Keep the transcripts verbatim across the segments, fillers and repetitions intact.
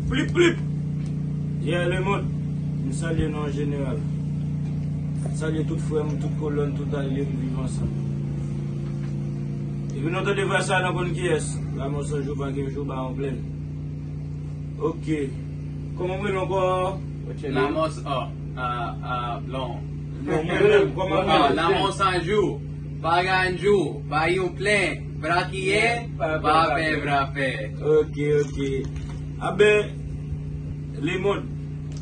Plip, plip! Yeah, lemonn, m salye nou an jeneral. M salye tout frè m, tout kolòn, tout alye m viv ansanm. Epi nou tande frè sa, nou konn kiyès. Lanmò san jou, pa gen jou, ba yon plèn. Ok. Kòman w rele ankò? What's your name? Lanmò s-, oh, ah, ah, non. Non, mwen menm, kòman w rele? Ah, lanmò san jou. Pa gen jou, pa yon plèn. Brakiye, pa pè, pa pè. Ok, ok. Aben, lemonn,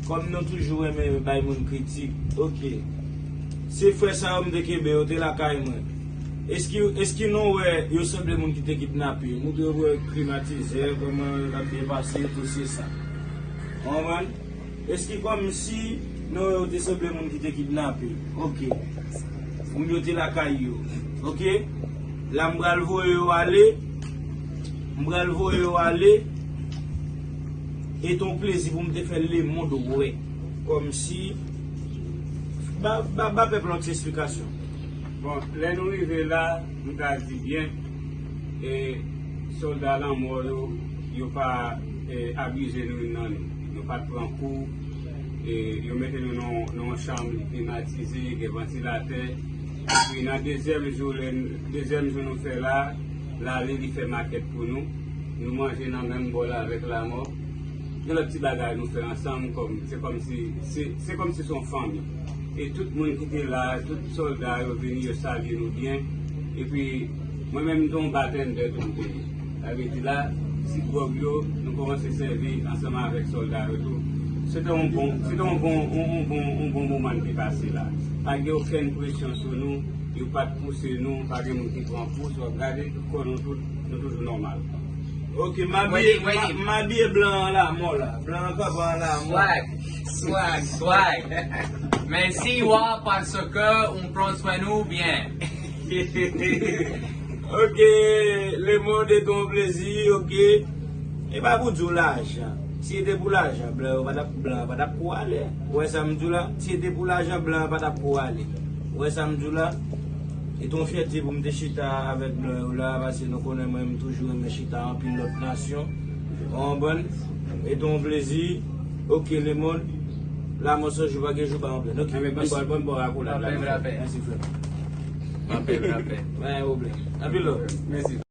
kòm nou toujou renmen bay moun kritik, ok. Se frè sa yo m te kenbe, yo te lakay mwen. Eski, eski nou wè yo sanble moun ki te kidnape? Moutre yo wè krim atizè, kòman l ap byen pase, tout se sa. Ou konprann? Eski kòmsi nou wè yo te sanble moun ki te kidnape? Ok. Moun yo te lakay yo. Ok. La m pral voye yo ale. M pral voye yo ale. E te yon plezi pou m te fè lemonn wè. Kòmsi. Ba, ba, ba pèp la yon ti esplikasyon. Bon, lè nou rive la, m ka di byen, e sòlda lanmò yo, yo pa, e, abize nou youn nan nou. Nou pa t pran kou, e yo mete nou nan, nan yon chanm ki klimatize, gen vantilatè. Epi nan dezyèm jou, lè n-, dezyèm jou nou fè la, l ale, li fè makèt pou nou. Nou manje nan menm bòl avèk lanmò. Gen lòt ti bagay nou fè ansanm, kòm, se kòmsi, se, se kòmsi se yon fanmi. E tout moun ki te la, tout sòlda yo vini, yo salye nou byen. Epi, mwen menm, m te yon batendè tou m te ye. Sa vle di la, ti gwòg yo, nou kòmanse sèvi ansanm avèk sòlda yo tou. Se te yon bon, se te yon bon, yon, yon bon, yon bon moman n te pase la. Pa gen okenn presyon sou nou, yo pa t pouse nou, pa gen moun ki pran pous, w ap gade, tout kò nou tout, nou toujou nòmal. Ok, m abiye, Wendy, Wendy. M, m abiye blan an lanmò la. Blan an kanpe an lanmò. Swag, swag, swag. Mèsi, wa, paske ou pran swen nou byen. Ok, lemonn, se te yon plezi, ok. E pa pou di w lajan. Si se te pou lajan, blan yo pa t ap, blan yo pa t ap kou ale. Ou wè sa m di w la? Si se te pou lajan, blan yo pa t ap kou ale. Ou wè sa m di w la? E te yon fyète pou m te chita avèk blan yo la, paske nou konnen mwen, m toujou renmen chita anpil lòt nasyon. Ou konprann? E te yon plezi. Ok, lemonn. Lanmò san jou, pa gen jou, pa yon plèn. Ok, mèsi. Bon, bon, bon, akoulad la. Rapè, rapè. Mèsi, frè. Rapè, rapè. Pa gen pwoblèm. Anpil love. Mèsi.